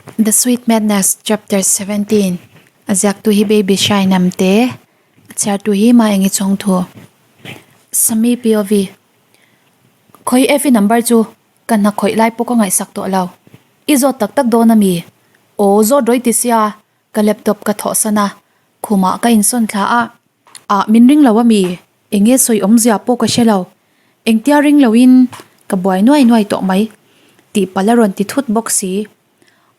The Sweet Madness Chapter 17 A ziaktu hi Baby Shine Amte, a chhiartu hi Maengi Chawngthu. Sami POV Khawi Effie number chu ka hna khawih lai pawh ka ngaihsak tawh lo. I zawt tak tak dawn a mi? Aw zawt rawih ti sia, ka laptop ka thawhsan a, khumah ka insawn thla a. Ah min ring lo a mi? Enge sawi awmzia pawh ka hre lo. Engtia ring loin ka buai nuai nuai tawh mai tih palh a rawn ti thut bawk si.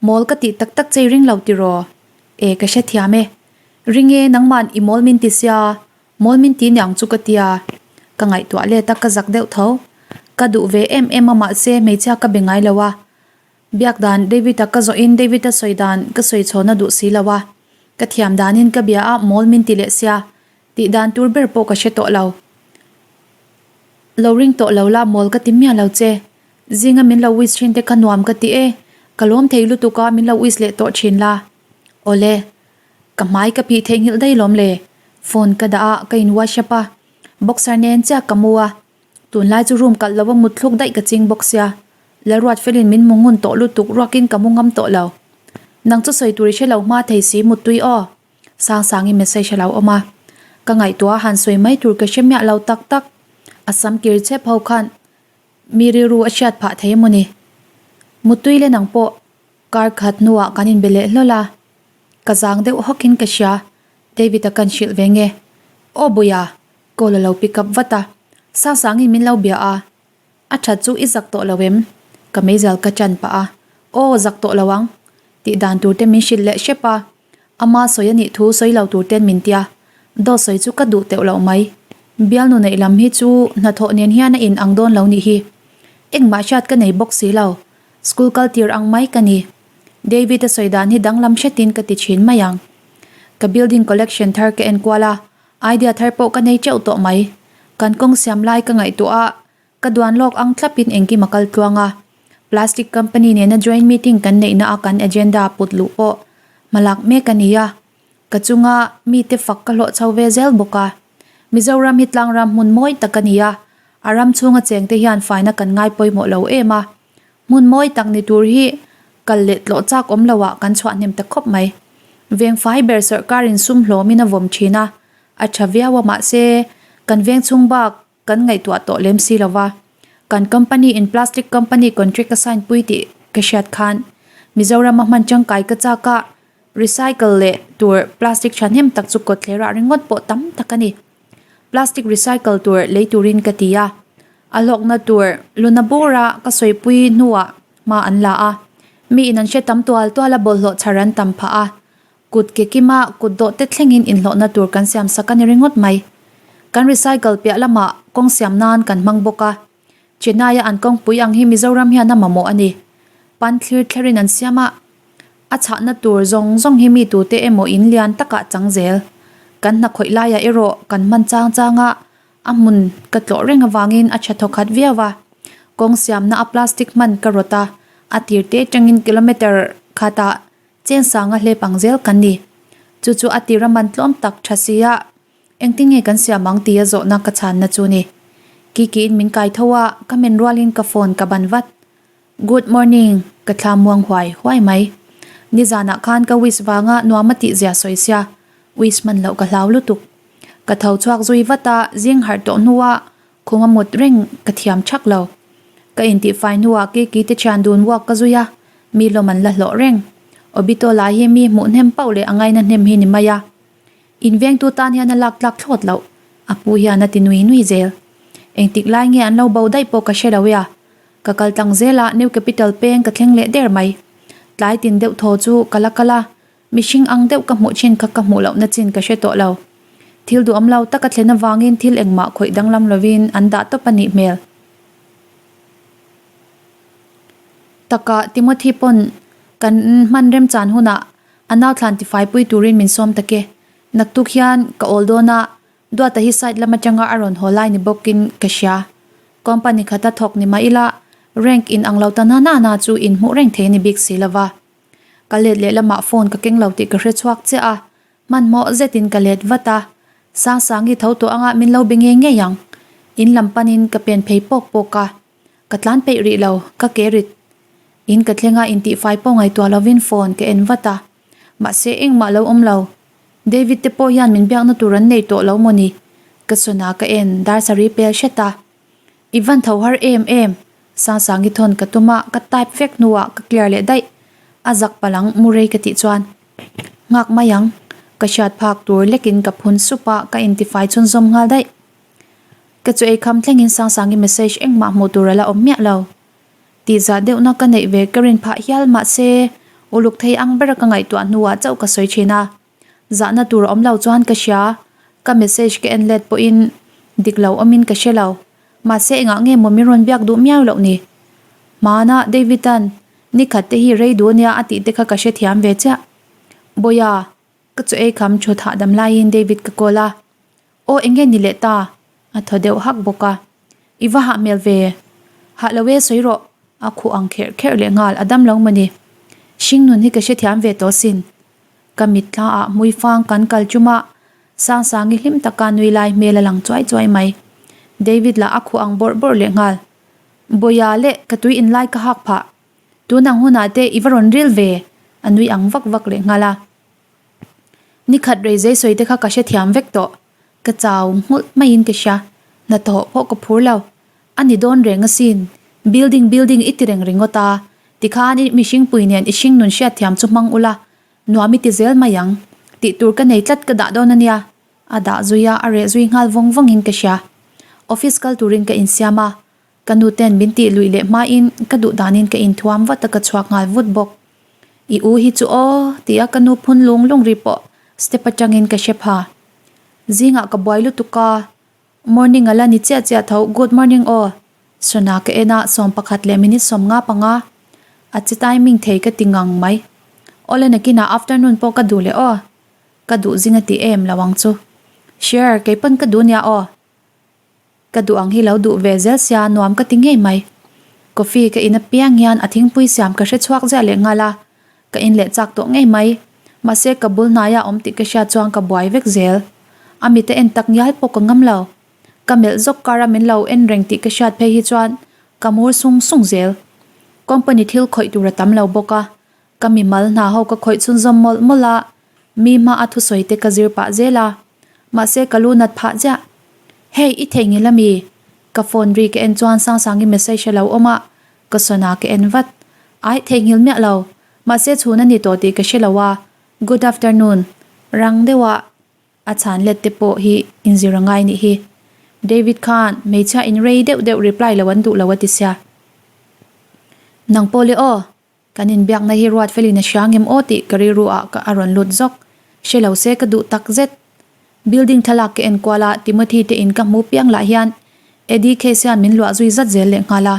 Mawl ka tih tak tak chei ring lo tiraw? E ka hrethiam e. Ring e nangman i mawl min ti sia, mawl min ti niang chu ka tia. Ka ngaihtuah let a ka zak deuh tho. Ka duh ve em em a mahse hmeichhia ka be ngai lo a. Biak dan David-a ka zawhin David-a sawi dan ka sawi chhawn a duh si lo a, ka thiam danin ka bia a mawl min ti leh sia, tih dan tur ber pawh ka hre tawh lo. Lo ring tawh lo la mawl ka ti miah lo che, zinga min lo wish thin te kha nuam ka ti e, ka lawm thei lutuk a min lo wish leh tawh thin la. Awle, ka hmai ka phih theihnghilh daih lawm le, phone ka dah a ka in wash up a, boxer nen chiah ka mu a, Tunlai chu room kalh lova mut thluk daih ka ching bawk sia, Lalruat felin min hmu ngun tawh lutuk ruakin ka mu ngam tawh lo. Nang chu sawi tur i hre lo hma thei si muttui aw. Sangsangin message a lo awm a. Ka ngaihtuah a han sawi mai tur ka hre miah lo tak tak. A sam kir chep ho khan mi rilru a hriat phah thei emaw ni. Muttui le nang pawh kar khat hnuah kan inbe leh hlawl a. Ka zang deuh hawkin ka hria. David-a kan hrilh ve nge. Aw Buia, Call a lo pick up vat a, Sangsangin min lo bia a, a that chu i zak tawh lo em? Ka meizal ka chan pah a, Aw zak tawh lo ang, tih dan tur te min hrilh leh hrep a, ama sawi a nih thu sawi lo tur ten min tia, dawt sawi chu ka duh teuh loh mai, bialnu neih lam hi chu hnathawh nen hian a in ang dawn lo nih hi, engmah hriat ka nei bawk si lo, school kal tir ang mai ka ni, David a sawi dan hi danglam hretin ka ti thin mai ang, ka building collection thar ka enkual a, Idea thar pawh ka nei teuh tawh mai. Kan kawng siam lai ka ngaihtuah a, ka duan lawk ang thlapin engkim a kal tluang a. Plastic company nena joint meeting kan neihna a kan agenda put luh pawh hmalak mek a ni a. Ka chunga mite fak ka hlawh chho ve zel bawk a. Mizoram hi tlangram hmun mawi tak a ni a, a ram chhunga chengte hian faina kan ngai pawimawh lo em a. Hmun mawi tak ni tur hi kal leh tlawh chak awm loah kan chhuah hnem ta khawp mai. Veng fai ber sawrhkarin sum hlawmin a vawm thin a, a tha viau a mahse kan veng chhung bak kan ngaihtuah tawh lem si lo va. Kan company in plastic company contract a sign pui tih ka hriat khan Mizoram a hman tangkai ka chak a, recycle leh tur plastic thahnem tak chu kawtthlerah ringawt pawh tam tak a ni. Plastic recycle tur lei turin ka ti a, a hlawkna tur luna bawra ka sawipui hnuah hma an la a, mi in an hre tam tual tual a bawlhhlawh chhar an tam phah a, kut ke kima kut dawh te thlengin inhlawhna tur kan siam sak a ni ringawt mai. Kan recycle piah lamah kawng siam nan kan hmang bawk a, Chennai a an kawngpui ang hi Mizoram hian a mamawh a ni. Pan thlir thlerin an siam a, a chhahna tur zawng zawng hi mi tute emaw in lian takah chang zel. Kan hna khawih laiah erawh kan hman chang chang a, a hmun ka tlawh reng avangin a tha thawkhat viau a. Kawng siamna a plastic hman ka rawt a, a tir te atangin kilometer khatah cheng sanga hlep ang zel kan ni. Chu chu a tir a man tlawm tak tha si a, Engtin nge kan siam ang tia zawhna ka chhanna chu ni. Kikiin min kai tho a, ka men rualin ka phone ka ban vat. Good morning, ka thla muang huai huai mai. Nizanah khan ka wish vanga nuam a tih zia sawi sia, wish hman loh ka hlau lutuk. Ka tho chhuak zui vat a, zing harh tawh hnua khum a mut reng ka thiam thak lo. Ka intihfai hnuah Kiki te thian dun walk ka zui a, mi lawm an la hlawh reng. Obito lah hi mi hmuh hnem pauh leh a ngaina hnem hi ni mai a. Invengtu tan hian a lak tlak thlawt loh, a pu hian a ti nui nui zel. Engtik lai nge an lo bo daih pawh ka hre lo e a. Ka kal tlang zel a, New Capital peng ka thleng leh der mai. Tlai tin deuh thaw chu ka la kal a, mihring ang deuh ka hmuh chin kha ka hmuh lohna chin ka hre tawh lo. Thil duhawm lo tak a thlen avangin thil engmah khawih danglam lovin an dah tawp a nih hmel. Takah Timothy pawn kan hman remchan hunah A nau thlan tifai pui turin min sawm tak e. Naktuk hian ka awl dawn a, Duata hi side lam atanga a rawn haw lai ni bawkin ka hria. Company khata thawk ni mah ila, rank in ang lo ta na na na chu in hmuh reng thei a ni bik si lova. Ka let leh lamah phone ka keng lo tih ka hre chhuak chiah a, hmanhmawh zetin ka let vat a. Sangsangi tho tawh anga min lo be ngei ngei ang. In lam panin ka pen phei pawk pawk a. Ka tlan peih rih lo, ka ke rit. In ka thleng a intihfai pawh ngaihtuah lovin phone ka en vat a. Mahse engmah lo awm lo. David te pawh hian min biakna tur an nei tawh lo maw ni? Ka sawn a ka en dar sarih pel hret a. I van tho har em em, Sangsangi thawn ka tum a, ka type vek hnuah ka clear leh daih. A zak palang mu rei ka tih chuan nghak mai ang. Ka hriat phak tur lekin ka phun sup a, ka intifai chhunzawm nghal daih. Ka chu eikham thlengin Sangsangi message engmah hmuh tur a la awm miah lo. Tihzah deuhna ka neih ve ka rin phah hial mahse uluk thei ang bera ka ngaihtuah hnuah chauh ka sawi thin a. Zahna tur a awm lo chuan ka hria, ka message ka en let pawhin dik lo awmin ka hre lo. Mahse engah nge maw min rawn biak duh miau loh ni? Hmana David-a'n nikhat te hi rei duh ania a tih te kha ka hrethiam ve chiah. Bawiha, ka chaw ei kham thut hahdam laiin David ka call a. Aw enge ni leh ta? A thaw deuh hak bawk a. I va hah hmel ve. Hah lo e sawi rawh. A khuh ang kherh kherh leh nghal a dam lo maw ni? Hringnun hi ka hrethiam ve tawh sin. Ka mitthla ah hmui fang kan kal tum a, Sangsangi hlim taka nui lai hmel a lang chuai chuai mai. David lah a khuh ang bawrh bawrh leh nghal. Bawiha leh ka tui in lai ka hak phah. Tun ang hunah te i va rawn ril ve. A nui ang vak vak leh nghal a. Nikhat rei zei sawi te kha ka hrethiam vek tawh. Ka chau nghulh maiin ka hria. Hnathawh pawh ka phur lo. A ni dawn reng asin. Building building i ti reng ringawt a. Tikhan i mihringpui nen i hringnun hriatthiam chu hmang ula, nuam i ti zel mai ang. Tih tur ka nei tlat ka dah dawn ania. A dah zui a, a reh zui nghal vawng vawngin ka hria. Office kal turin ka insiam a. Ka nu ten min tih luih leh hmain ka duh danin ka inthuam vat a ka chhuak nghal vut bawk. I u hi chu aw tia ka nu phun lung lung ri pawh step atangin ka hre pha. Zingah ka buai lutuk a, morning a la ni chiah chiah tho good morning aw. Sona ka en a 11 leh minute 55 a chi timing thei ka ti ngang mai. Awle nakinah afternoon pawh ka duh leh aw. Ka duh zing a ti em lo ang chu. Sure keipawn ka duh nia aw. Ka duh ang hi lo duh ve zel sia nuam ka ti ngei mai. Coffee ka in apiang hian a thingpui siam ka hre chhuak ziah leh nghal a, ka in leh chak tawh ngei mai. Mahse ka bul hnaia awm tih ka hriat chuan ka buai vek zel. A mite en tak ngial pawh ka ngam lo. Ka melh zawk kara min lo en reng tih ka hriat phei hi chuan ka mur sung sung zel. Company thil khawih tur a tam lo bawk a, ka mimal hna ho ka khawih chhunzawm mawlh mawlh a, Mi hma a thusawi te ka zir pah zel a, mahse ka lu nat phah ziah. Hey, i theihnghilh ami? Ka phone ri ka en chuan Sangsangi message a lo awm a, ka sawn a ka en vat. Aih, theihnghilh miah lo. Mahse chhun a ni tawh tih ka hre lo a, Good afternoon. Rang deuh a a chhan let te pawh hi inzir a ngai nih hi. David khan hmeichhia in rei deuh deuh reply lo an duh lo a ti sia. Nang pawh le aw. Kan inbiakna hi ruat felin a hria ngem aw tih ka rilru ah ka a rawn lut zawk. Hre lo se ka duh tak zet. Building thlalak ka en kual a, Timothy te in ka hmu piang lah hian Eddie case hian min luah zui zat zel leh nghal a.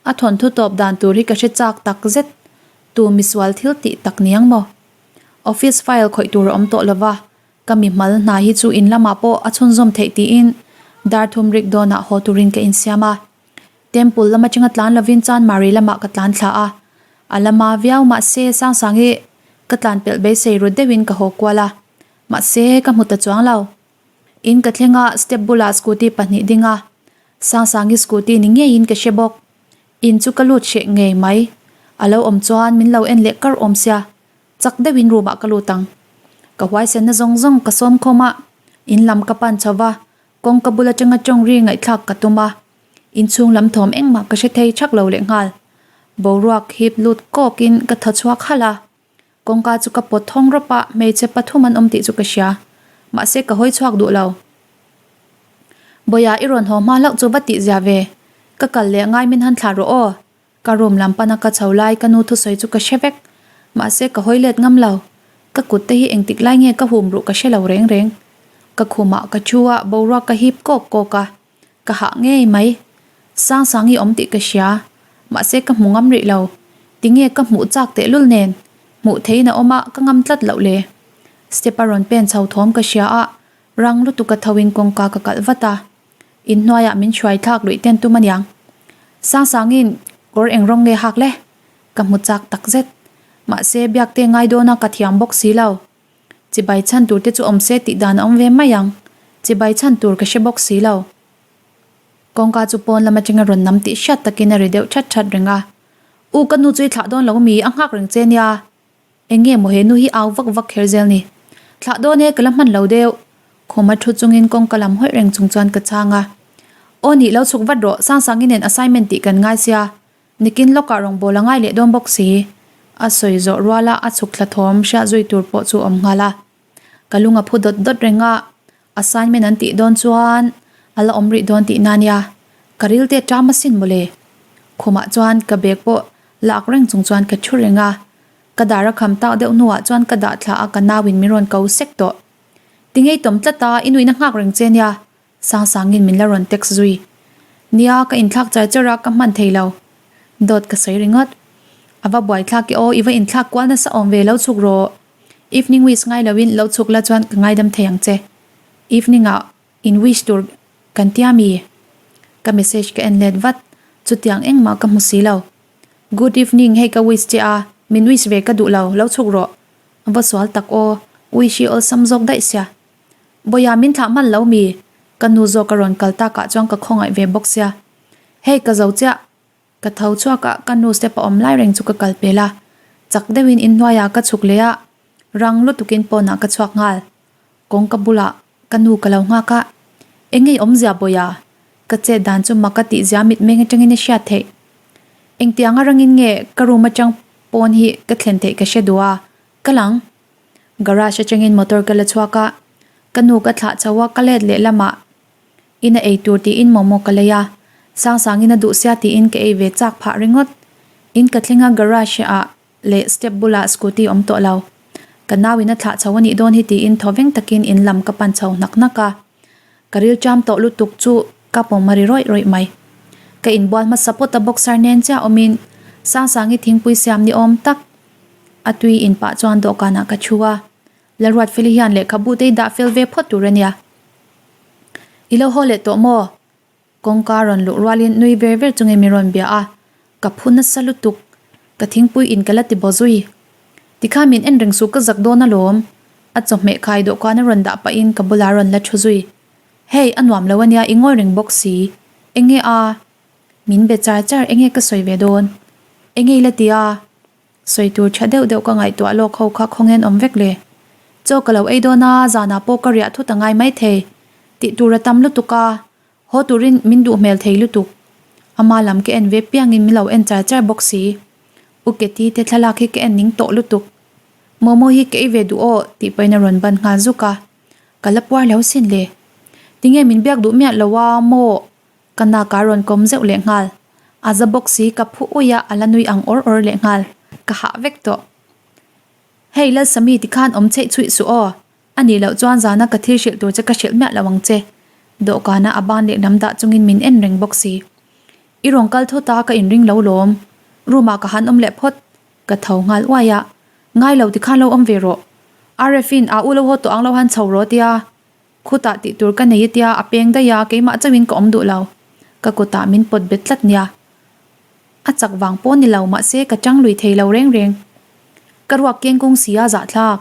A thawnthu tawp dan tur hi ka hre chak tak zet. Tu misual thil tih tak niang maw? Office file khawih tur a awm tawh lova, ka mi hmal hna hi chu in lamah pawh a chhunzawm theih tiin dar thum rik dawnah haw turin ka insiam a. Temple lam atanga tlan lovin Chanmari lamah ka tlan thla a, a lama viau mahse Sangsangi ka tlan pelh beisei ru deuhin ka haw kual a, mahse ka hmu ta chuang lo. In ka thleng a, step bulah scooty pahnih ding a, Sangsangi scooty ni ngeiin ka hre bawk. In chu ka lut hreh ngei mai, a lo awm chuan min lo en leh kar awm sia, chak deuhin room ah ka lut ang. Ka huaisenna zawng zawng ka sawm khawm a, in lam ka pan chho va, Kawngka bul atanga tawng ri ngaihthlak ka tum a, inchhung lam thawm engmah ka hre thei thak lo leh nghal. Boruak hip lut kawkin ka thaw chhuak halh a, kawngka chu ka pawt thawng rawp a, hmeichhe pathum an awm tih chu ka hria. Mahse ka hawi chhuak duh lo. Bawiha i rawn haw hma hlauh chu va tih zia ve, ka kal leh ngai min han thlah rawh aw. Ka room lam pana ka chho lai ka nu thusawi chu ka hre vek. Mahse ka hawi let ngam lo. Ka kut te hi engtik lai nge ka hum ruh ka hre lo reng reng. Ka khumah ka thu a, boruak ka hip kawk kawk a. Ka hah ngei mai. Sangsangi awm tih ka hria. Mahse ka hmu ngam rih lo. Tinge ka hmuh chak tehlul nen. Hmuh theiin a awm a, ka ngam tlat loh le. Step a rawn pen chho thawm ka hria a, rang lutuk a tho in kawngka ka kalh vat a. Inhnuaiah min hruai thlak luih ten tum aniang. Sangsangin kawr eng rawng nge hak le? Ka hmu chak tak zet. Mahse biakte ngai dawna ka thiam bawk si lo. Chibai chhan tur te chu awm se tih dan a awm ve mai ang. Chibai chhan tur ka hre bawk si lo. Kawngka chu pawn lam atanga rawn nam tih hriat takin a ri deuh that that reng a. U ka nu chu i thlah dawn lo mi, a nghak reng che nia. Eng nge maw he nu hi au vak vak kher zel ni. Thlah dawn e ka la hman lo deuh. Khuma thu chungin kawngka lam hawih reng chung chuan ka chhang a. Aw nih lo chhuk vat rawh, Sangsangi nen assignment tih kan ngai sia. Nikin lawkah rawngbâwl a ngai leh dawn bawk si. A sawi zawh ruala a chhuk thla thawm hriat zui tur pawh chu awm nghal a. Ka lung a phu dawt dawt reng a, assignment an tih dawn chuan a la awm rih dawn tihna nia. Ka ril te ṭam asin mawle. Khumah chuan ka bag pawh lak reng chung chuan ka ṭhu reng a. Ka dar a kham tak deuh hnuah chuan ka dah thla a ka nauin min rawn ko sek tawh. Tingei tawm tlat a, i nuihna nghak reng che nia. Sangsangin min la rawn text zui. Nia, ka inthlak char char a, ka hman thei lo. Dawt ka sawi ringawt. A va buaithlak i aw, i va inthlak kual nasa awm ve lo chhuk rawh. Evening wish ngai loin lo chhuk la chuan ka ngaidam thei ang che. Evening ah in wish tur kan tia mi? Ka message ka en let vat, chutiang engmah ka hmu si lo. Good evening hei ka wish che a, min wish ve ka duh lo, lo chhuk rawh. A va sual tak aw, wish hi awlsam zawk daih sia. Bawiha min thlah hman lo mi? Ka nu zawk a rawn kal takah chuan ka khawngaih ve bawk sia. Hei ka zo chiah. Ka tho chhuak a, ka nu step a awm lai reng chu ka kal pel a. Chak deuhin inhnuaiah ka chhuk leh a, rang lutukin pawnah ka chhuak nghal. Kawngka bulah ka nu ka lo nghak a, Engei awmzia Bawiha? Ka chet dan chu mak a tihzia mitmeng atangin a hriat theih. Engtianga rangin nge ka room atang pawn hi ka thlen theih ka hre duh a, ka lang. Garage atangin motor ka la chhuak a, ka nu ka thlah chho a, ka let leh lamah in a ei tur tiin momo ka lei a, Sangsangin a duh sia tiin ka ei ve chak phah ringawt. In ka thleng a garage ah leh step bulah scooty awm tawh lo. Ka nau in a thlah chho a nih dawn hi tiin thaw veng takin in lam ka pan chho hnak hnak a. Ka ril cham tawh lutuk chu ka pawm a ri rawih rawih mai. Ka inbual hmasa pawt a boxer nen chiah awmin Sangsangi thingpui siam ni awm tak A tui in pah chuan dawhkanah ka thu a, Lalruatfeli hian lehkhabu te hi dah fel ve phawt tur a nia. I lo haw leh tawh maw? Kawngka rawn luh rualin nui ver ver chungin min rawn bia a, ka phu nasa lutuk, ka thingpui in ka la ti baw zui. Tikhan min en reng suh ka zak dawn alawm, a chawhmeh khai dawhkan a rawn dah pahin ka bulah rawn la thu zui. Hei, a nuam lo a nia i ngawi reng bawk si. Enge a? Min be char char enge ka sawi ve dawn? Enge i la ti a? Sawi tur tha deuh deuh ka ngaihtuah lawk ho kha khawngen awm vek le. Chaw ka lo ei dawn a, zanah pawh ka riah thut a ngai mai thei. Tih tur a tam lutuk a, haw turin min duh hmel thei lutuk. Ama lam ka en ve piangin min lo en char char bawk si. U Keti te thlalak hi ka en ning tawh lutuk. Momo hi ka ei ve duh aw tih pahin a rawn ban nghal zuk a. Ka la puar lo sin le. Tinge min biak duh miah lo a maw? Ka nak a rawn kawm zeuh leh nghal. A za bawk si ka phu ui a, a la nui ang awr awr leh nghal. Ka hah vek tawh. Hei Lalsami tikhan awm chheih chhuih suh aw. A nih loh chuan zana ka thil hrilh tur che ka hrilh miah lo ang che. Dawhkana a ban leh lam dah chungin min en reng bawk si. I rawn kal thawt a ka inring lo lawm. Room ah ka han awm leh phawt. Ka tho nghal uai a. Ngai lo tikhan lo awm ve rawh. RF in a u lo haw tawh ang lo han chho rawh tia. Khutah tih tur ka nei a tia a peng daih a, keimah chauhin ka awm duh lo. Ka kutah min pawt bet tlat nia. A chak vang pawh ni lo mahse ka chang lui thei lo reng reng. Ka ruak keng kung si a zahthlak.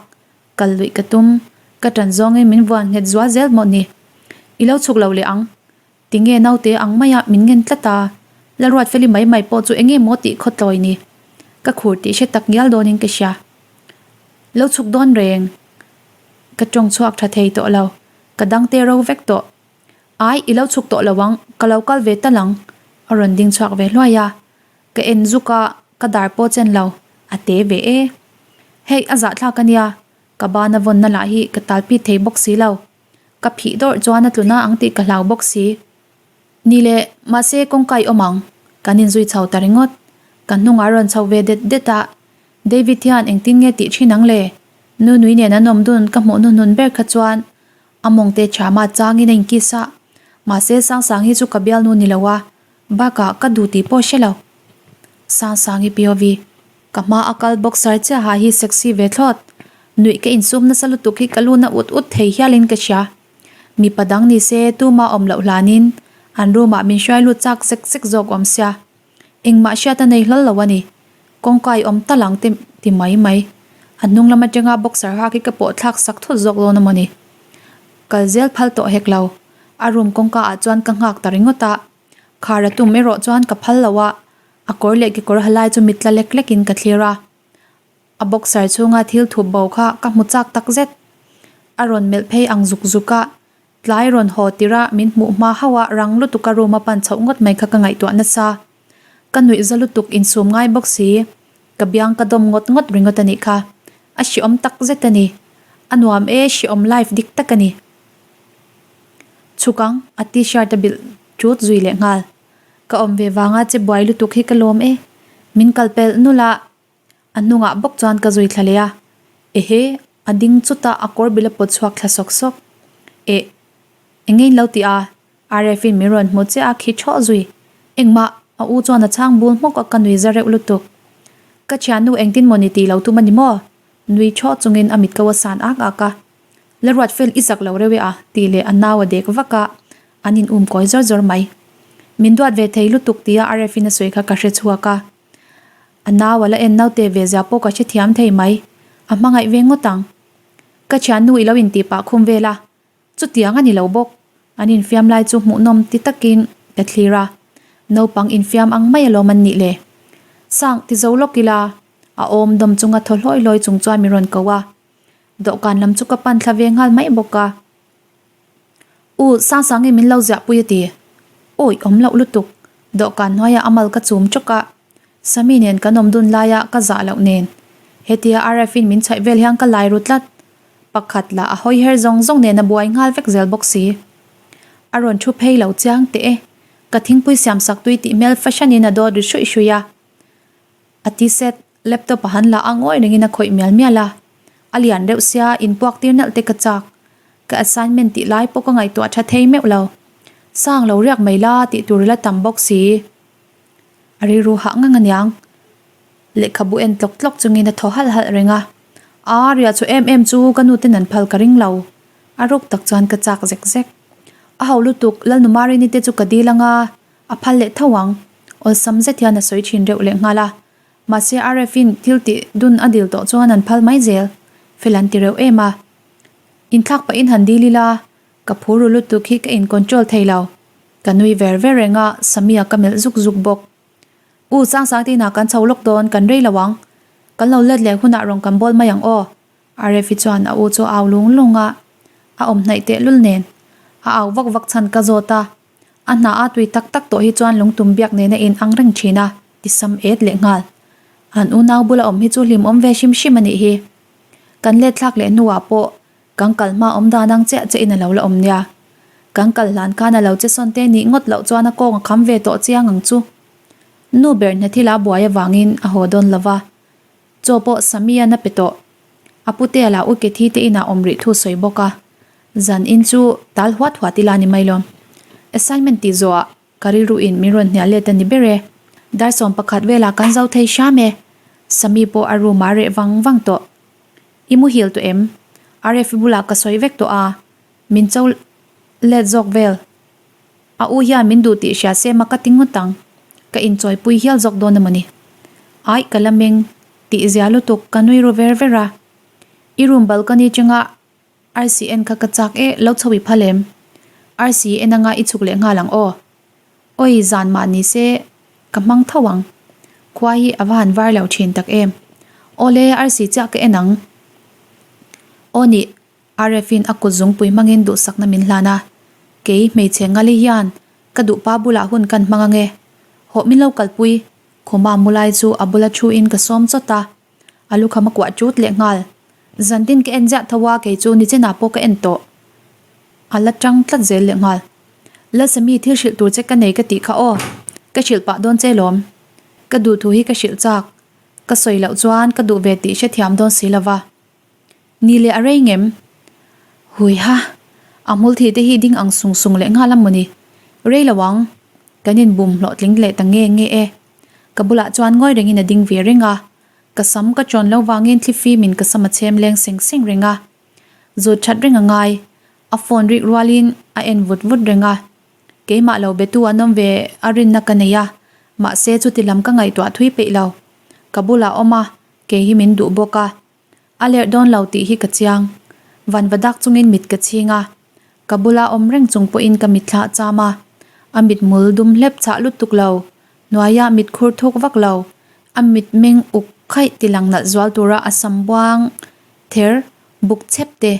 Kal luih ka tum. Ka ṭan zawngin min vuan nghet zual zel mawh ni. I lo chhuk lo leh ang. Tinge naute ang maia min ngen tlat a. Lalruatfeli mai mai pawh chu enge maw tih khawtlawi ni. Ka khur tih hre tak ngial dawnin ka hria. Lo chhuk dawn reng. Ka tawng chhuak tha thei tawh lo, ka dang te ro vek tawh. Ai, i lo chhuk tawh lo ang, ka lo kal ve tal ang, a rawn ding chhuak ve hluai a. Ka en zuk a, ka dar pawh chen lo, a te ve e. Hei, a zahthlak a nia, ka bana vawnna lah hi ka talpit thei bawk si lo. Ka phih dawrh chuan a tluna ang tih ka hlau bawk si. Ni le, mahse kawngka i awm ang, kan inzui chho ta ringawt. Ka hnungah a rawn chho ve det det a, David hian engtin nge tih thin ang le? Nunui nen an awm dun ka hmuh hnuhnun ber kha chuan a mawngte chhama changin a inkiss a, mahse Sangsang hi chu ka bialnu ni lo a, bakah ka duh tih pawh hre lo. Sangsangi POV. Ka hma a kal boxer chiaha hi sexy ve thlawt. Nuih ka insum nasa lutuk hi ka lu na ut ut thei hialin ka hria. Mipa dang ni se tuma awm loh hlanin an room ah min hruai lut chak zek zek zawk awm sia. Engmah hriat a nei hlawl lo a ni. Kawngka i awm tal ang te ti mai mai. A hnung lam atanga boxer hak hi ka pawh thlak sak thut zawk dawn a maw ni. Kal zel phal tawh hek lo. A room kawngka ah chuan ka nghak ta ringawt a. Khar a tum erawh chuan ka phal lo a. A kawr leh kekawr ha lai chu mit tla lek lek in ka thlir a. A boxer chhunga thil thup bo kha ka hmu chak tak zet. A rawn melh phei ang zuk zuk a, tlai rawn haw tirh a min hmuh hma hauh a rang lutuk a room a pan chhoh ngawt mai kha ka ngaihtuah nasa. Ka nuih za lutuk insum ngai bawk si. Ka biang ka dawm ngawt ngawt ringawt a nih kha. A hriawm tak zet a ni. A nuam e hriawm life dik tak a ni. Chhuk ang, a t-shirt a bilh ṭut zui leh nghal. Ka awm ve vanga che buai lutuk hi ka lawm e. Min kal pelh nulh a, a hnungah bawk chuan ka zui thla leh a. Ehe, a ding chutah a kawr bil a pawt chhuak thla sawk sawk. Eh, eng nge in lo ti a? RF-in min rawn hmu chiah a khi ṭhawh zui. Engmah, a u chuan a chhang bul hmawk a ka nui za reuh lutuk. Ka thiannu engtin maw ni tih lo tum a ni maw? Nui ṭhawh chungin a mit ko a san ak ak a. La ruat fel i zak lo reuh e a, tih leh a nau a dek vak a, an in um kawi zawr zawr mai. Min duat ve thei lutuk tia RF-in a sawi kha ka hre chhuak a. A nau a la en naute ve zia pawh ka hrethiam thei mai. A hmangaih ve ngawt ang. Ka thiannu i lo intih pah khum vel a, Chutiang a ni lo bawk. An infiam lai chu hmuhnawm ti takin ka thlir a, naupang infiam ang mai alawm an nih le. Sang ti zo lawk ila, a awm dawm chunga thaw hlawi hlawi chung chuan min rawn ko a. Dawhkan lam chu ka pan thla ve nghal mai bawk a. U, Sangsangi min lo ziahpui a ti. Awi, awm loh lutuk. Dawhkan hnuaiah a mal ka chum chawk a. Sami nen kan awm dun laia ka zah loh nen. Hetia RF-in min chhaih vel hian ka lai ru tlat. Pakhat lah a hawi her zawng zawng nen a buai nghal vek zel bawk si. A rawn thu phei lo chiang teh e. Ka thingpui siam sak tui tih hmel fahranin a dawt ri hruih hruih a. A ti set, laptop a han la a ngawi rengin a khawih mial mial a. A lian reuh sia, inpuak tir nalh te ka chak. Ka assignment tih lai pawh ka ngaihtuah tha thei meuh lo. Sang lo riak mai la tih tur la tam bawk si. A rilru hah ngang aniang. Lehkhabu en tlawk tlawk chungin a thaw halh halh reng a. Aa, riah chu em em chu ka nu ten an phal ka ring lo. A ruk tak chuan ka chak zek zek. A ho lutuk, Lalnumarini te chu ka dil anga, a phal leh tho ang. Awlsam zet hian a sawi thin reuh leh nghal a. Mahse RF-in thil tih dun a dil tawh chuan an phal mai zel. Fel an ti reuh em a. Inthlak pahin han dil ila, ka phur ru lutuk hi ka in control thei lo. Ka nui ver ver reng a, Samia ka melh zuk zuk bawk. U, Sangsang te inah kan chho lawk dawn, kan rei lo ang. Kan lo let leh hunah rawn kan bawl mai ang aw. Arefi chuan a u chu a au lung lung a, a awm hnaih tehlul nen. A au vak vak chhan ka zawt a, a hna a tui tak tak tawh hi chuan lungtum biak nena in ang reng thin a, ti sam et leh nghal. An unau bula awm hi chu hlimawm ve hrim hrim a nih hi. Kan let thlak leh hnuah pawh Kan kal hma awm dan ang chiah che in a lo la awm nia. Kan kal hlan khan a lo che sawn te nih ngawt loh chuan a kawng a kham ve tawh chiang ang chu. Nu ber hna thil a buai avangin a haw dawn lo va. Chaw pawh Samian a pe tawh. A putea lah Uke thi te inah awm rih thu sawi bawk a. Zan in chu tal huat huat ila ni mai lawm. Assignment tih zawhah ka rilru in min rawn hnial let a ni ber e. Dar 11 velah kan zo thei hram e. Sami pawh a room ah reh vang vang tawh. I muhil tawh em? RF i bulah ka sawi vek tawh a, min cho let zawk vel. A u hian min duh tih hria se ma ka ti ngawt ang. Ka inchawipui hial zawk dawn emaw ni? Aih ka la meng tih zia lutuk ka nui ru ver ver a. I room balcony chunga RCN kha ka chak e, lo chho i phal em? RCN anga i chhuk leh nghal ang aw. Awi zan mah ni se ka hmang tho ang. Khua hi a va han var lo thin tak em. Awle arsi chiah ka en ang. Aw nih, RF-in a kut zungpui hmangin duhsakna min hlan a. Kei hmeichhe ngali hian ka duhpa bulah hun kan hmang ange. Hawh min lo kalpui, khuma mulai chu a bula thu in ka sawm chawt a. A lukham a kuah ṭut leh nghal. Zantin ka en ziah tho a, kei chu nichinah pawh ka en tawh. A la ṭang tlat zel leh nghal. Lalsami thil hrilh tur che ka nei ka tih kha aw. Ka hrilh pah dawn che lawm. Ka duh thu hi ka hrilh chak. Ka sawi loh chuan ka duh ve tih hrethiam dawn si lova. Ni leh a rei ngem. Hui ha. A hmul thih te hi ding ang sung sung leh nghal a mawni. Rei lo ang. Kan inbum hlawhtling leh ta nge nge e. Ka bulah chuan ngawi rengin a ding ve reng a. Ka sam ka chawn lo vangin thlifimin ka sam a chhem leng seng seng reng a. Zut that reng a ngai. A phone rik rualin a en vut vut reng a. Keimah lo betu an awm ve a rinna ka nei a, mahse chuti lam ka ngaihtuah thui peih lo. Ka bulah awm a, kei hi min duh bawk a. A lerh dawn lo tih hi ka chiang. Vanva dak chungin mit ka chhing a. Ka bula awm reng chung pawhin ka mitthla a cham a. A mithmul dum hlep chhah lutuk lo. Hnuaia mitkhur thuk vak lo, a mitmeng uk khaih tilang nalh zual tura a sam buang ther buk chep te,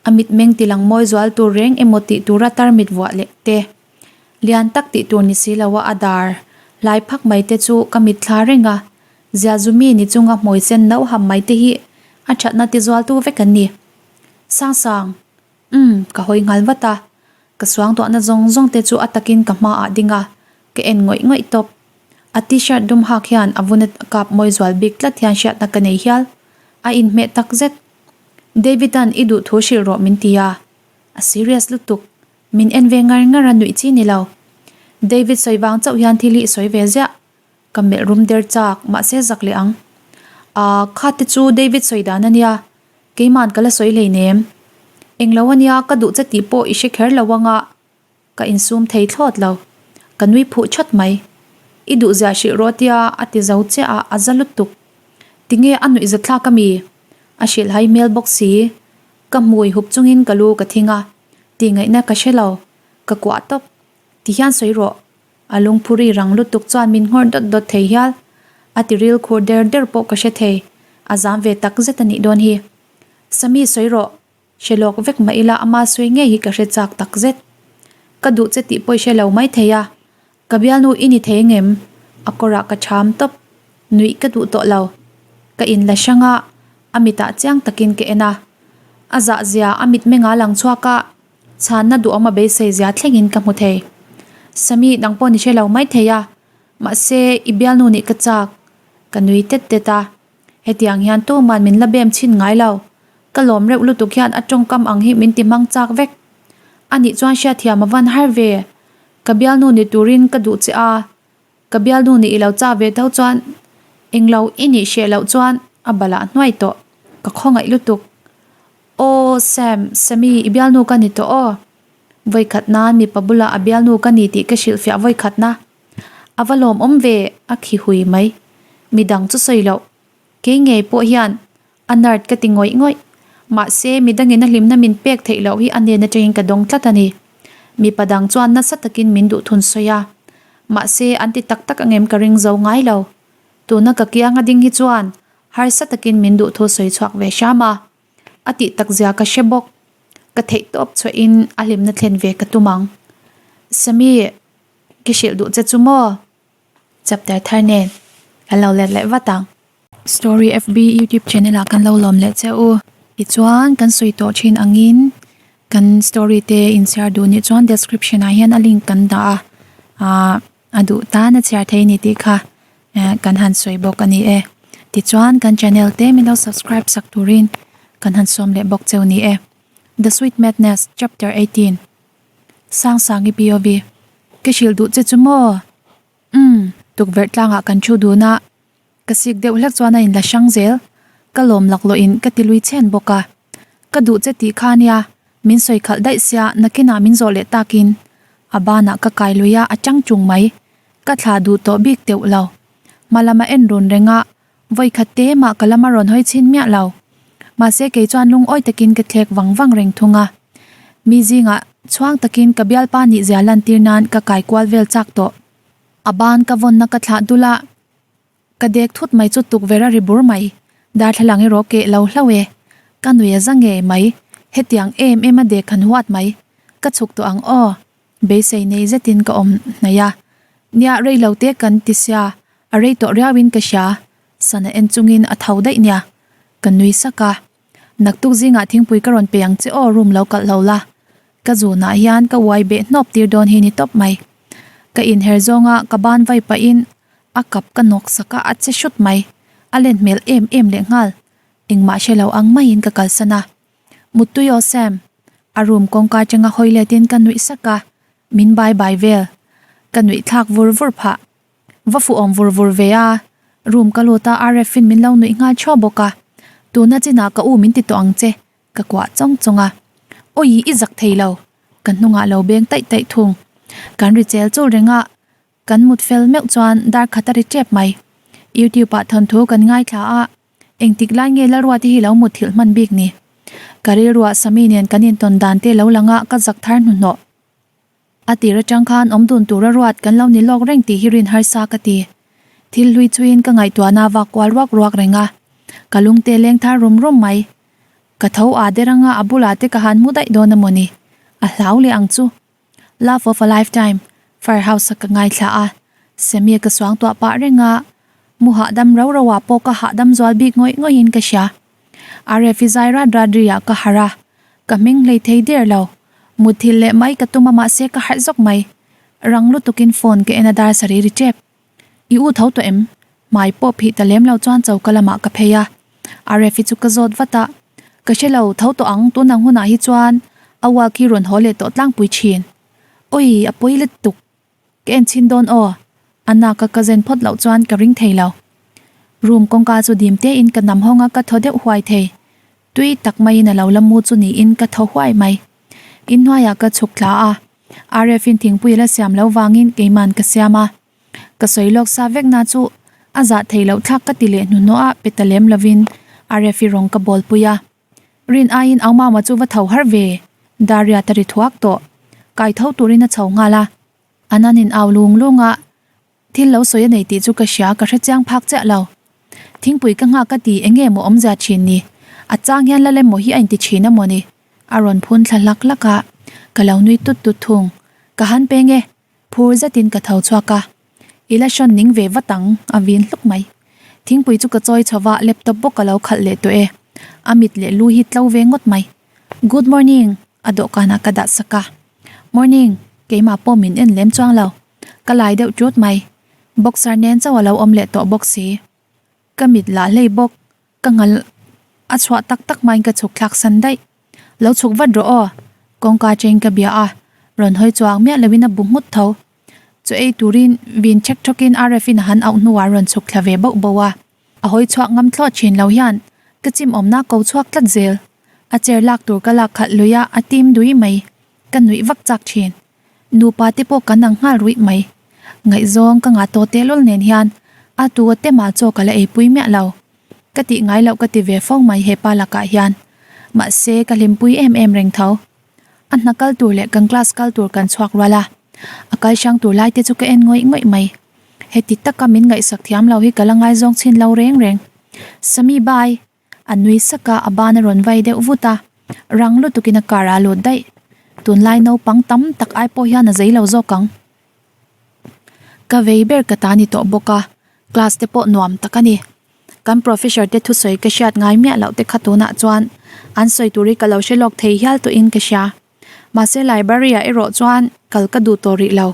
a mitmeng tilang mawi zual tur reng emaw tih tura tarmit vuah leh te, lian tak tih tur ni si loa a dar hlai phak mai te chu ka mitthla reng a, ziahzumi ni chunga hmawi sen no ham mai te hi a thatna tizualtu vek an ni. Sangsang! Umm, ka hawi nghal vat a. Ka suangtuahna zawng zawng te chu a takin ka hmaah ding a, ka en ngawih ngawih tawp. A t-shirt dum hak hian a vun a kap mawi zual bik tlat hian hriatna ka nei hial. A inhmeh tak zet. David-a'n i duh thu hrilh rawh min ti a. A serious lutuk. Min en ve ngar ngar a nuih chi ni lo. David sawi vang chauh hian thil hi i sawi ve ziah. Ka melh rum der chak, mahse zak leh ang. Aa, kha te chu David sawi dan a nia. Keima'n ka la sawi hleinem. Englo ania ka duh che tih pawh i hre kher lo anga ka insum thei thlawt lo. Ka nui phuh chat mai. I duh ziah hrilh rawh tia a ti zo chiah a, a za lutuk. Tinge a nuih za thlak ami? A hrilh hai hmel bawk si. Ka hmui hup chungin ka lu ka thing a, tihngaihna ka hre lo. Ka kuah tawp. Ti hian sawi rawh. A lungphuri rang lutuk chuan min nghawr dawt dawt thei hial. A ti ril khur der der pawh ka hre thei. A zam ve tak zet a nih dawn hi. Sami sawi rawh. Hre lawk vek mah ila ama sawi ngei hi ka hre chak tak zet. Ka duh che tih pawh i hre lo mai thei a. Ka bialnu i ni thei ngem? A kawrah ka cham tawp. Nuih ka duh tawh lo. Ka in la hrang a, a mitah chiang takin ka en a. A zah zia a mitmeng a lang chhuak a. Chhanna duhawm a beisei zia thlengin ka hmu thei. Sami dang pawh ni hre lo mai thei a, mahse i bialnu nih ka chak. Ka nui tet tet a, hetiang hian tuman min la bem chhin ngai lo. Ka lawm reuh lutuk hian a tawngkam ang hi min ti hmang chak vek. Anih chuan hriatthiam a van har ve. Ka bialnu ni turin ka duh che a, ka bialnu nih i lo chak ve tho chuan englo i nih hreh loh chuan a balah hnuai tawh. Ka khawngaih lutuk. Aw Sam, Sammy i bialnu ka ni tawh aw. Vawikhat nan mipa bulah a bialnu ka ni tih ka hrilhfiah vawikhat na. A va lawmawm ve a khi hui mai. Midang chu sawi loh. Kei ngei pawh hian a nerd ka ti ngawih ngawih. Mahse midangin a hlimna min pek theih loh hi a nen atangin ka dawng tlat a ni. Mipa dang chuan nasa takin min duh thun sawi a. Mahse an ti tak tak angem ka ring zo ngai lo. Tuna ka kianga ding hi chuan harsa takin min duh thu sawi chhuak ve hram a. A tih tak zia ka hre bawk. Ka theih tawp chhuahin a hlimna thlen ve ka tum ang. Sammy, ka hrilh duh che chu maw? Chapter thar nen kan lo let leh vat ang. Story FB YouTube channel ah kan lo lawm leh che u. Tichuan kan sawi tawh thin angin kan story te inchhiar duh nih chuan description ah hian a link kan dah a. Ahh a duh tan a chhiar thei ni tih kha kan han sawi bawk a ni e. Tichuan kan channel te min lo subscribe sak turin kan han sawm leh bawk cheu ni e. The Sweet Madness Chapter 18 Sangsangi POV Ka hrilh duh che chu maw? Umm, tukverh tlangah kan thu dun a, ka sik deuh hlek chuan a inla hrang zel. Ka lawm laklawhin ka ti lui chhen bawk a. Ka duh che tih kha nia, min sawi khalh daih sia nakinah min zawh leh takin a banah ka kai lui a, a chang chung mai. Ka thlah duh tawh bik teuh lo. Hma lama en run reng a, vawi khat te mah ka lama rawn hawi chhin miah lo. Mahse kei chuan lungawi takin ka thlek vang vang reng thung a. Mi zingah chhuang takin ka bialpa nih zia lantir nan ka kai kual vel chak tawh. A ban ka vawnna ka thlah dul a, Ka dek thut mai chu tukverh a ri bur mai. Darthlalang erawh keh lo hlauh e. Ka nui a za ngei mai. Hetiang em em a dek han huat mai. Ka chhuk tawh ang aw. Beisei nei zetin ka awm hnaih a. Nia rei lo te kan ti sia, a rei tawh riauin ka hria. Sana en chungin a tho daih nia. Ka nui sak a. Naktuk zingah thingpui ka rawn pe ang che aw room lo kalh lo la. Ka zunah hian ka uai beh hnawp tir dawn hi ni tawp mai. Ka inher zawnga ka ban vai pahin a kap ka nawk sak a, a che hrut mai. A len hmel em em leh nghal. Engmah hre lo ang maiin ka kalsan a. Muttui aw Sam. A room kawngka atanga hawi letin ka nuih sak a, min bai bai vel. Ka nuih thlak vur vur phah. Va fuh awm vur vur ve a, room ka lut a RF in min lo nuih nghal chhuah bawk a. Tuna chinah ka u min ti tawh ang che, ka kuah chawng chawng a. Awi i zak thei lo, ka hnungah lo beng taih taih thung. Kan ri chel chul reng a, kan mut fel meuh chuan dar khat a ri tep mai. YouTube ah thawnthu kan ngaithla a, engtik lai nge Lalruati hi lo mut thilh hman bik ni. Ka rilruah Sami nen kan intawn dan te lo lang a ka zak thar hnuhnawh. A tir atang khan awm dun tura ruat kan lo ni lawk reng tih hi rin harsa ka ti. Thil hlui chuin ka ngaihtuahna vak kual ruak ruak reng a, ka lungte leng thar rum rum mai. Ka tho aa der anga a bulah te ka han mu daih dawn a mawni? A hlau leh ang chu. Love of a lifetime, Firehouse a ka ngaithla a, Sammy ka suangtuah pah reng a, mu hahdam rau rau ah pawh ka hahdam zual bik ngawih ngawih in ka hria. RF i zai rat rat ri ah ka harh a, ka hming hlei thei der lo. Mutthilh leh mai ka tum a mahse ka harh zawk mai. Rang lutuk in phone ka en a dar sarih ri tep. I u tho tawh em? Hmai pawh phih ta lem lo chuan choka lamah ka phei a. Aref-i chu ka zawt vat a. Ka hre lo, tho tawh ang, tun ang hunah hi chuan a uak hi rawn haw leh tawh tlangpui thin. Awi, a pawi lutuk. Ka en chhin dawn aw. A nak a ka zen phawt loh chuan ka ring thei lo. Room kawngka chu dim tein ka nam hawng a ka thaw deuh huai thei. Tui tak maiin a lo la mu chu niin ka thaw huai mai. Inhnuaiah ka chhuk thla a. Aref-in thingpui a la siam loh vangin keiman ka siam a. Ka sawi lawk sa vek na chu a zah theih loh thlak ka ti leh hnuhnawh a pe ta lem lovin a refi rawng ka bawl pui a. Rin aiin au mama chu va tho har ve, Daria ta ri thuak tawh. Kai tho turin a chho nghal a. An an in au lung lung a, thil lo sawi a nei tih chu ka hria ka hre chiang phak chiah lo. Thingpui ka nghak ka ti enge maw awmzia thin ni, a chang hian la lem maw hi a inti thin a maw ni? A rawn phun thla hlak hlak a, ka lo nui tut tut thung. Ka han peng e, Phur zetin ka tho chhuak a, I la hrawn ning ve vat ang, a vin hluk mai. Thingpui chu ka chawi chho va, laptop bawk ka lo khalh leh tawh e. A mit leh lu hi tlo ve ngawt mai. Good morning, a dawhkanah ka dah sak a. Morning, keimah pawh min en lem chuang lo. Ka lai deuh ṭut mai. Boxer nen chauh a lo awm leh tawh bawk si. Ka mit lah hlei bawk. Ka ngal a chhuah tak tak hmain ka chhuk thlak san daih. Lo chhuk vat rawh aw, kawngka cheng ka bia a, rawn hawi chuang miah loin a bu nghut tho. Chaw ei turin vin chhek thawkin RF in a han auh hnuah rawn chhuk thla ve bauh bauh a. A hawi chhuak ngam thlawt thin lo hian ka chim awmna ko chhuak tlat zel. A chair lak tur ka lak khalh lui a, a tim dui mai. Ka nuih vak chak thin. Nupa te pawh kan ang nghal ruih mai. Ngaihzawng ka ngah tawh tehlul nen hian a tu a tema chaw ka la eipui miah lo. Ka tih ngai loh ka ti ve fo mai hepa lakah hian. Mahse ka hlimpui em em reng tho. A hna kal tur leh kan class kal tur kan chhuak rual a. A kal hrang tur lai te chu ka en ngawih ngawih mai. Heti taka min ngaihsak thiam lo hi ka la ngaizawng chhin lo reng reng. Sami bye! A nui sak a, a ban a rawn vai deuh vut a, rang lutukin a car ah a lut daih. Tunlai naupang tam tak ai pawh hian a zei lo zawk ang. Ka vei ber ka ta ni tawh bawk a, class te pawh nuam tak a ni. Kan professor te thusawi ka hriat ngai miah loh te kha tunah chuan an sawi tur hi ka lo hre lawk thei hial tawhin ka hria. Mahse library ah erawh chuan kal ka duh tawh rih lo.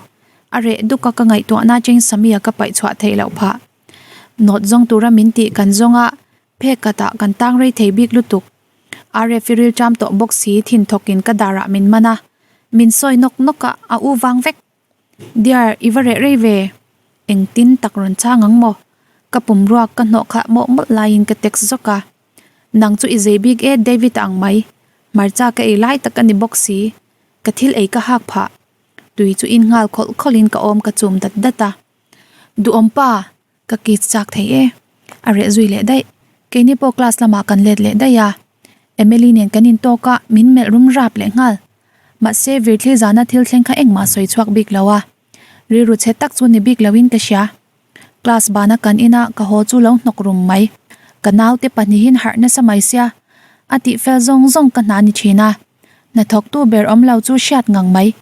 A reh duk a ka ngaihtuahna cheng Sammy-a ka paih chhuah theih loh phah. Nawt zawng tura min tih kan zawng a, phek khatah kan tang rei thei bik lutuk. RF i ril ṭam tawh bawk si thin thawkin ka darah min man a, min sawi nawk nawk a, a u vang vek. Dear, i va reh rei ve. Engtin tak rawn chang ang maw? Ka pum ruak ka hnawh khah mawlh mawlh laiin ka text zawk a. Nang chu i zei bik e David a ang mai. Hmarcha ka ei lai tak a ni bawk si. Ka thil ei ka hak phah. Tui chu in nghal khawlh khawlhin ka awm ka chum dat dat a. Duhawm pa, ka kiss chak thei e. A reh zui leh daih. Keini pawh class lamah kan let leh daih a. Emily nen kan intawk a, min melh rum rap leh nghal. Mahse, Virthli zana thil thleng kha engmah sawi chhuak bik lo a. Rilru chhe tak chu ni bik loin ka hria. Class bana kan ina ka haw chu lo hnawk rum mai. Ka naute pahnihin harh nasa mai sia. A tih fel zawng zawng ka hna ni thin a. Hnathawktu ber awm lo chu hriat ngang mai.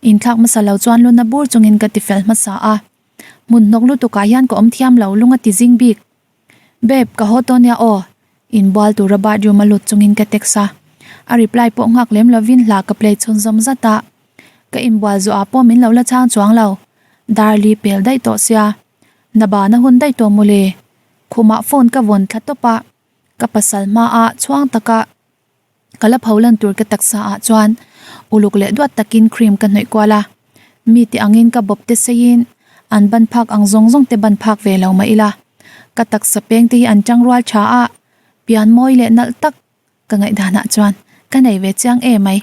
Inthlak hmasa lo chuan luna bur chungin ka tifel hmasa a. Hmun hnawk lutukah hian ka awm thiam lo lung a ti zing bik. Babe, ka haw tawh nia aw. Inbual tura bathroom a lut chungin ka text a. A reply pawh nghak lem lovin hla ka play chhunzawm zat a. Ka inbual zawhah pawh min lo la chhang chuang lo. Darli pel daih tawh sia. Na bana hun daih tawh mawle. Khumah phone ka vawn thla tawp a. Ka pasal hmaah chhuang taka. Ka la pho lan tur ka taksa ah chuan uluk leh duat takin cream ka hnawih kual a, mi te angin ka bawp te seiin an ban phak ang zawng zawng te ban phak ve lo mah ila ka taksa peng te hi an tang rual tha a, pian mawi leh nalh tak ka ngaihdan ah chuan ka nei ve chiang em mai.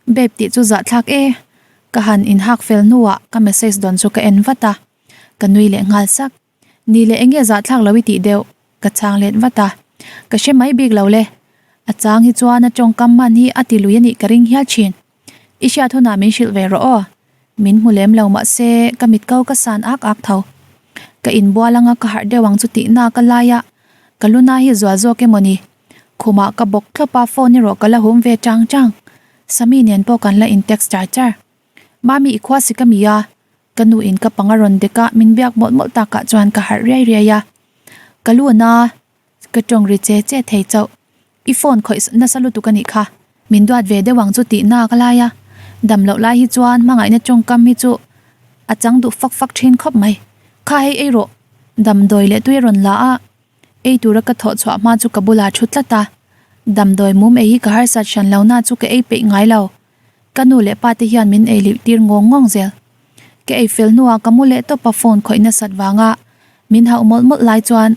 Babe tih chu zahthlak e, ka han inhak fel hnuah ka message dawn chu ka en vat a, ka nui leh nghal sak. Ni leh enge zahthlak lo i tih deuh? Ka chhang let vat a. Ka hre mai bik lo le. A chang hi chuan a tawngkam hman hi a ti lui a nih ka ring hial thin. I hriat hunah min hrilh ve rawh aw. Min hmu lem lo mahse ka mit ko ka san ak ak tho. Ka inbual anga ka harh deuh ang chu tih nak a lai a, ka lu na hi zual zawk emaw ni? Khumah ka bawk thlawp a, phone erawh ka la hum ve chang chang. Sami nen pawh kan la in text char char. Mami i khua si ka mi a, ka nu in ka pang a rawn dek a, min biak mawlh mawlh takah chuan ka harh riai riai a. Ka lu na ka tawng ri che che thei chauh. I phone khawih nasa lutuk a nih kha. Min duat ve deuh ang chu tih nak a lai a, dam loh lai hi chuan hmangaihna tawngkam hi chu a chang duh fak fak thin khawp mai. Kha hei ei rawh, damdawi leh tui a rawn la a, ei tura ka thawh chhuah hma chu ka bulah thu tlat a. Damdawi mum ei hi ka harsat hran lo na chu ka ei peih ngai lo. Ka nu leh pa te hian min ei lih tir ngawng ngawng zel. Ka ei fel hnuah ka mu leh tawp a phone khawih nasat vanga min hauh mawlh mawlh lai chuan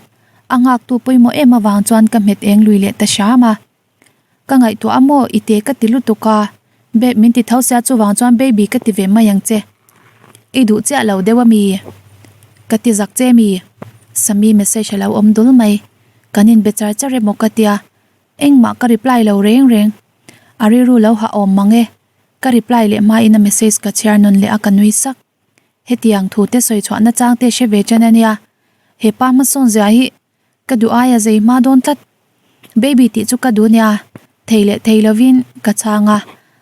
a nghaktu pawimawh em avang chuan ka hmet eng lui leh ta hram a. Ka ngaihtuah a maw i te ka ti lutuk a, babe min ti tho sia chuvang chuan baby ka ti ve mai ang che. I duh chiah lo deuh a mi? Ka ti zak che mi? Sami message a lo awm dul mai. Kan inbe char char emaw ka tia Engmah ka reply lo reng reng. A rilru lo ha awm mang e. Ka reply leh hmain a message ka chhiar nawn leh a ka nui sak. Hetiang thu te sawi chhuahna chang te hre ve chen a nia. He pa hmasawn zia hi ka duh aia zei hma dawn tlat. Baby tih chu ka duh nia. Thei leh thei lovin ka chhang a.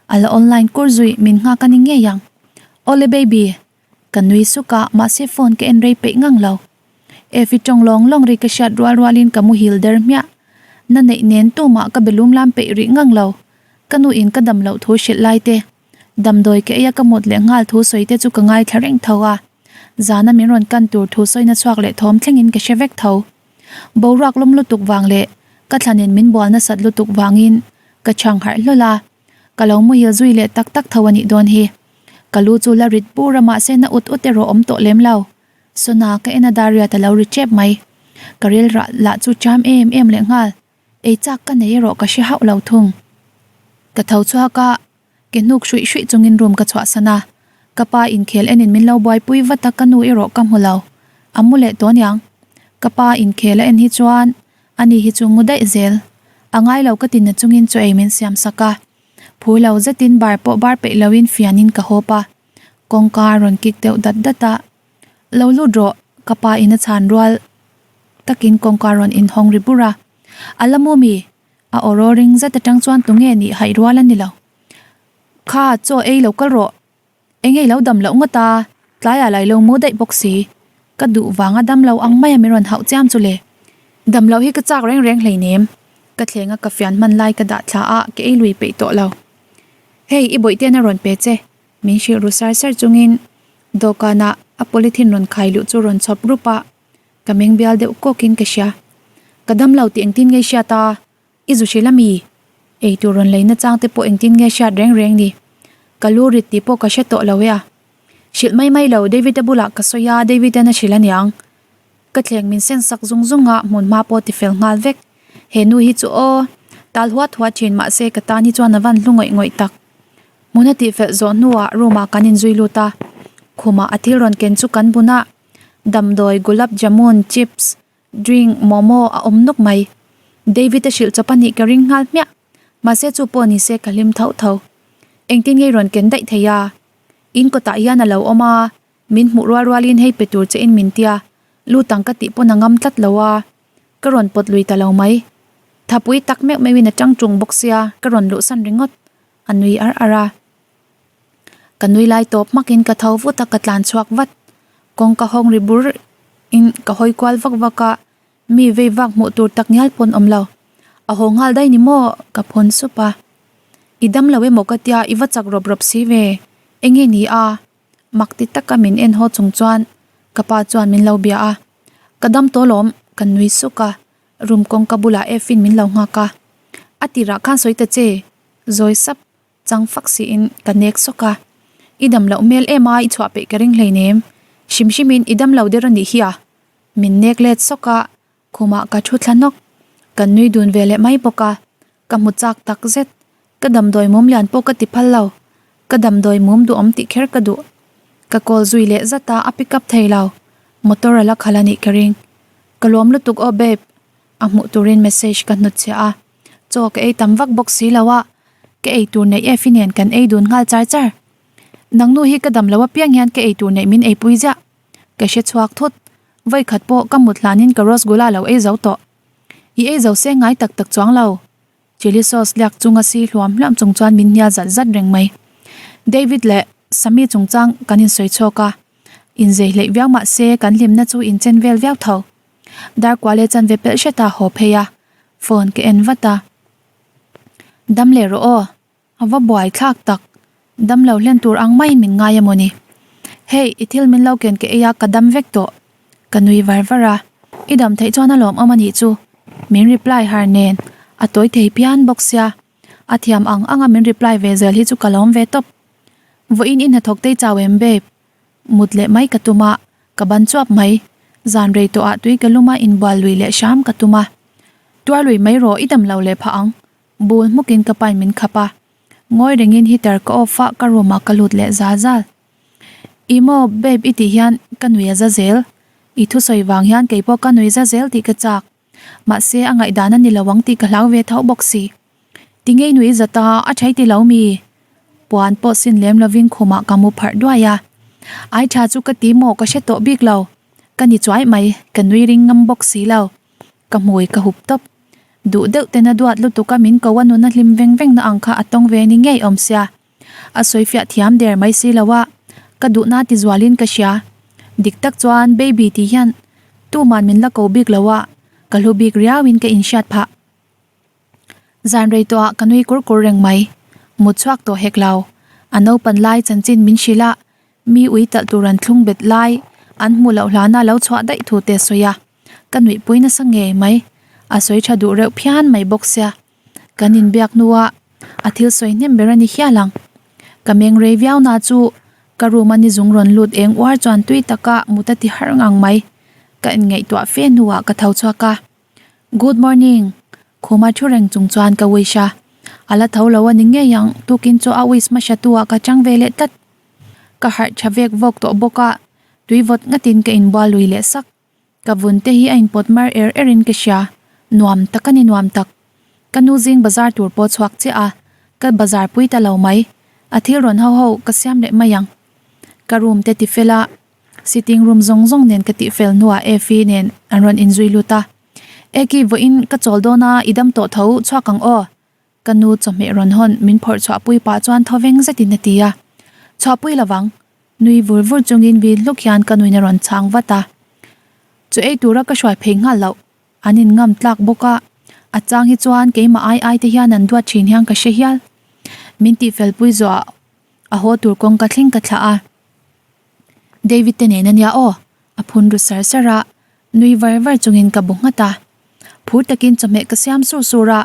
A la online kur zui min nghak a ni ngei ang. Awle baby. Ka nui suk a, mahse phone ka en rei peih ngang lo. Efi tawng lawng lawng ri ka hriat rual rualin ka muhil der hmiah. Na neih nen tumah ka be lum lam peih rih ngang lo. Ka nu in ka dam loh thu hrilh lai te, damdawi ka ei a ka mut leh nghal thu sawi te chu ka ngaithla reng tho a. Zana min rawn kan tur thu sawina chhuak leh thawm thlengin ka hre vek tho. Boruak lawm lutuk vang leh ka thlanin min bual nasat lutuk vangin ka chhang harh hlawl a. Ka lo muhil zui leh tak tak tho a nih dawn hi. Ka lu chu la rit bur a mahse na ut ut erawh awm tawh lem lo. Sona ka en a Dariat a lo ri tep mai. Ka ril rah lah chu cham em em leh nghal. Ei chak ka nei erawh ka hre hauh lo thung. Ka tho chhuak a, ke hnuk hruih hruih chungin room ka chhuahsan a. Ka pa inkhel enin min lo buaipui vat a ka nu erawh ka hmu lo. A mu leh tawh aniang. Ka pa inkhel a en hi chuan Ani hi chu ngu daih zel. A ngai lo ka ti na chungin chaw ei min siam sak a. Phur lo zetin bar pawh bar peih loin fianin ka hawp a. Kawngka a rawn kik deuh dat dat a. Lo lut rawh, ka pa in a chhan rual takin kawngka a rawn inhawng ri bur a. A la mu mi? A aw raw ring zet atang chuan tunge nih haih rual a ni lo. Kha, chaw ei lo kal rawh. Eng ei lo dam loh ngawt a, tlaiah lai lo mu daih bawk si. Ka duh vanga dam lo ang maia min rawn hauh chiam chu le. Dam loh hi ka chak reng reng hleinem. Ka thlenga ka fian hman lai ka dah thla a, ka ei lui peih tawh lo. Hei, i bawihten a rawn pe che, min hrilh ru sar sar chungin dawhkanah a polythene rawn khai luh chu rawn chhawp rup a, ka meng bial deuh kawkin ka hria. Ka dam lo tih engtin nge i hriat a? I zu hrilh a mi? Eitur rawn lei nachang te pawh engtin nge hriat reng reng ni? Ka lu rit tih pawh ka hre tawh lo e a. Hrilh mai mai lo, David-a bulah ka sawi a, David-a'n a hrilh aniang. Ka thleng min sen sak zung zung a, hmun hma pawh ti fel nghal vek. He nu hi chu aw, tal huat huat thin mahse ka tan hi chuan a van hlu ngawih ngawih tak. Hmun a tihfelh zawh hnuah room ah kan inzui lut a, khumah a thil rawn ken chu kan bun a, damdawi, gulab jamun, chips, Drink, momo a awm nawk mai. David a hrilh chawp a nih ka ring nghal hmiah. Mahse chu pawh ni se ka hlim tho tho. Engtin nge i rawn ken daih thei a? In kawtah hian a lo awm a, min hmuh rual rualin hei pe tur che in min tia, lut ang ka tih pawn a ngam tlat lo a, ka rawn pawt lui ta lo mai. Thapui tak meuh meuhin a tang tung bawk sia, ka rawn luhsan ringawt. A nui ar ar a. Ka nui lai tawp hmakin ka tho vut a, ka tlan chhuak vat. Kawngka hawng ri bur in ka hawi kual vak vak a, mi vei vak hmuh tur tak ngial pawn awm lo. A haw nghal daih ni maw? Ka phawn sup a. I dam lo emaw ka tia i va chak rawp rawp si ve. Enge ni a? Mak ti taka min en haw chung chuan ka pa chuan min lo bia a. Ka dam tawh lawm, ka nui suk a. Room kawngka bulah Efin min lo nghak a. A tirah khan sawi ta che, zawi sap. Chang fak siin ka nek sawk a, I dam loh hmel em a, i chhuah peih ka ring hleinem. Hrim hrimin i dam lo der a nih hi a. Min nek let sawk a, khumah ka thu thla nawk. Kan nui dun ve leh mai bawk a, ka hmu chak tak zet. Ka damdawi mum lian pawh ka ti phal lo. Ka damdawi mum duhawm tih kher ka duh. Ka call zui leh zat a, a pick up thei lo. Motor a la khalh a nih ka ring. Ka lawm lutuk aw babe. A hmuh turin message ka hnutchhiah a. Chaw ka ei tam vak bawk si lo a, ka ei tur neih Effie nen kan ei dun nghal char char. Nang nu hi ka dam lo apiang hian ka eitur neih min eipui ziah. Ka hre chhuak thut. Vawikhat pawh ka mut hlanin ka rasgula lo ei zo tawh. I ei zo se ngai tak tak chuang lo. Chilli sauce liak chunga si hluam hluam chung chuan min hnial zat zat reng mai. David leh Sammy chungchang kan insawi chhuak a, inzei hleih viau mah se kan hlimna chu inchen vel viau tho. Darkua leh chanve pelh hret a haw phei a, phone ka en vat a. Dam leh rawh aw, A va buai thlak tak, damlo hlen tur ang maiin min ngai emaw ni? Hei, i thil min lo ken ka ei a, ka dam vek tawh. Ka nui var var a, i dam theih chuan a lawmawm a nih chu. Min reply har nen, a tawi thei phian bawk sia. A thiam ang anga min reply ve zel hi chu ka lawm ve tawp. Vawiin i hnathawk tei chau em babe? Mut leh mai ka tum a, ka ban chuap mai. Zan rei tawh ah tui ka lum a inbual lui leh hram ka tum a. Tuar lui mai rawh i dam lo leh phah ang. Bul hmukin ka pain min khap a, ngawi rengin heater ka off a ka room ah ka lut leh zal zal. Ih maw babe i tih hian ka nui a za zel, i thusawi vang hian keipawh ka nui za zel tih ka chak. Mahse a ngaihdan a ni lo ang tih ka hlau ve tho bawk si. Tinge i nui zat a, a thei ti lo mi? Puan pawh sin lem lovin khumah ka mu pharh duai a. Ai tha chu ka ti maw ka hre tawh bik lo. Ka ni chuai mai, ka nui ring ngam bawk si lo. Ka hmui ka hup tawp. Duh deuh tena duat lutuk a min ko a nuna hlim veng veng na ang kha a tawng ve ni ngei awm sia. A sawi fiah thiam der mai si lo a, ka duhna ti zualin ka hria. Dik tak chuan baby tih hian tuman min la ko bik lo a, ka hlu bik riauin ka inhriat phah. Zan rei tawhah ka nui kur kur reng mai. Mut chhuak tawh hek lo. A naupan lai chanchin min hrilh a, mi ui talh tur an thlung bet lai an hmuh loh hlana lo chhuah daih thu te a sawi a. Ka nuihpui nasa ngei mai. A sawi tha duh reuh phian mai bawk sia. Kan inbiak hnua a thil sawi hnem ber a ni hial ang. Ka meng rei viau na chu ka room a nizung rawn lut eng uar chuan tui taka mut a ti har ngang mai. Ka inngaihtuah fe hnuah ka tho chhuak a. Good morning! Khuma thu reng chung chuan ka wish a. A la tho lo a ni ngei ang, tukin chu a wish hmasa tu ah ka chang ve leh tlat. Ka harh tha vek vawk tawh bawk a, tui vawt ngatin ka inbual lui leh sak. Ka vun te hi a inpawt mar er er in ka hria, nuam tak a ni nuam tak. Ka nu zing bazar tur pawh chhuak chiah a, ka bazar pui ta lo mai. A thil rawn ho ho ka siam leh mai ang. Ka room te ti fel a. Sitting room zawng zawng nen ka tih fel hnuah Effie nen an rawn inzui lut a. Eki, vawiin ka chawl dawn a, i dam tawh tho, chhuak ang aw. Ka nu chawhmeh rawn hawn min phawrh chhuahpui pah chuan thaw veng zetin a ti a. Chhuahpui lovang. Nui vur vur chungin vin hluk hian ka nuin a rawn chhang vat a. Chu ei tura ka hruai phei nghal loh. An in ngam tlak bawk a, a chang hi chuan keimah ai ai te hian an duat thin hian ka hre hial. Min tihfel pui zawhah a haw tur kawng ka thleng ka thlah a. David te nen ania aw, a phun ru sar sar a, nui var var chungin ka bu nghat a. Phur takin chawhmeh ka siam sur sur a,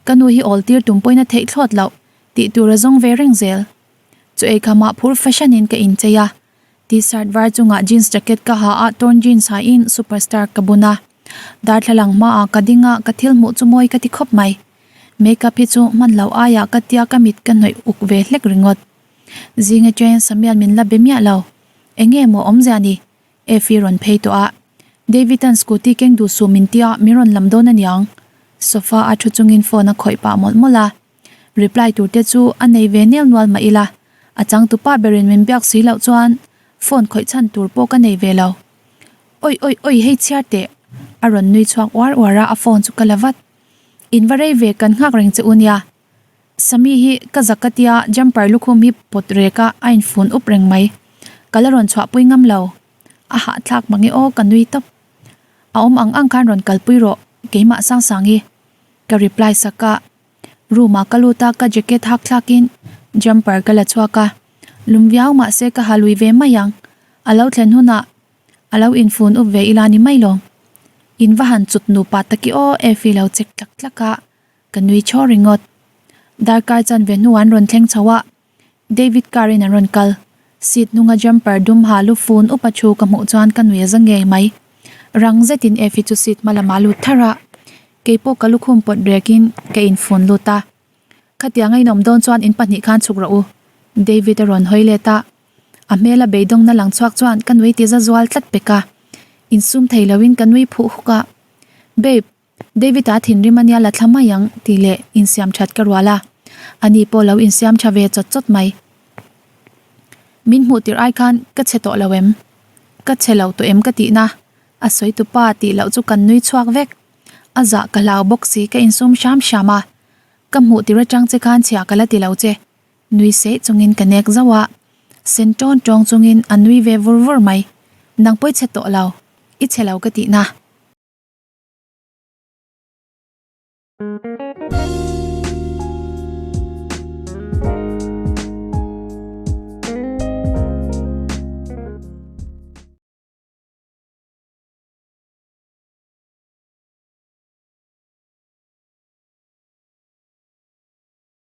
ka nu hi awl tir tum pawhin a theih thlawt loh, tih tur a zawng ve reng zel. Chu eikham ah phur fahranin ka inchei a, t-shirt var chungah jeans jacket ka ha a, torn jeans ha in superstar ka bun a. Darthlalang hmaah ka ding a, ka thil hmuh chu mawi ka ti khawp mai. Makeup hi chu hman loh aiah ka tia ka mit ka hnawih uk ve hlek ringawt. Zing atangin Samuel min la be miah lo. Enge maw awmzia ni? Effie rawn phei tawh a. David-a'n scooty keng duh suh min tia min rawn lam dawn aniang. Sofa a thu chungin phone a khawih pah mawlh mawlh a. Reply tur te chu a nei ve nel nual mah ila, a changtupa berin min biak si loh chuan phone khawih chhan tur pawh ka nei ve lo. Oi oi oi hei chhiar teh! A rawn nui chhuak uar uar a, a phone chu ka la vat. In va rei ve kan nghak reng che u nia. Sami hi ka zak ka tia jumper lukhum hi pawt rek a a infun up reng mai. Ka la rawn chhuahpui ngam lo. A hahthlak mange aw ka nui tawp. A awm ang ang khan rawn kalpui rawh keimah sang sang hi. Ka reply sak a. Room ah ka lut a ka jacket hak thlak in jumper ka la chhuak a. Lum viau mahse ka ha lui ve mai ang. A lo thlen hunah a lo infun up ve ila ni mai lawm. In va han chut nupa taki aw Effie lo check tlak tlak a. Ka nui chhaw ringawt. Darkar chan ve hnu an rawn thleng chho a, David car in an rawn kal. Seat hnunga jumper dum ha lu fun upa thu ka hmuh chuan ka nui a za ngei mai. Rang zetin Effie chu seat hma lamah a lut tharh a, keipawh ka lukhum pawt rekin ka infun lut a. Khatiang a inawm dawn chuan in pahnih khan chhuk rawh u. David a rawn hawi let a, a hmela beidawngna lang chhuak chuan ka nui ti za zual tlat pek a. Insum thei loin ka nui phuh huk a, Babe, David-a thinrim ania la thla mai ang tih leh insiam that ka rual a, ani pawh lo insiam tha ve chawt chawt mai. Min hmuh tirh ai khan ka chhe tawh lo em? Ka chhe lo tawh em ka tihna? A sawi tu pa tih loh chu kan nui chhuak vek. A zah ka hlau bawk si ka insum hram hram a. Ka hmuh tirh atang che khan chhia ka la ti lo che. Nui seh chungin ka nek zauh a. Sen tawn tawng chungin a nui ve vur vur mai. Nang pawi chhe tawh lo. I chhe lo ka tihna.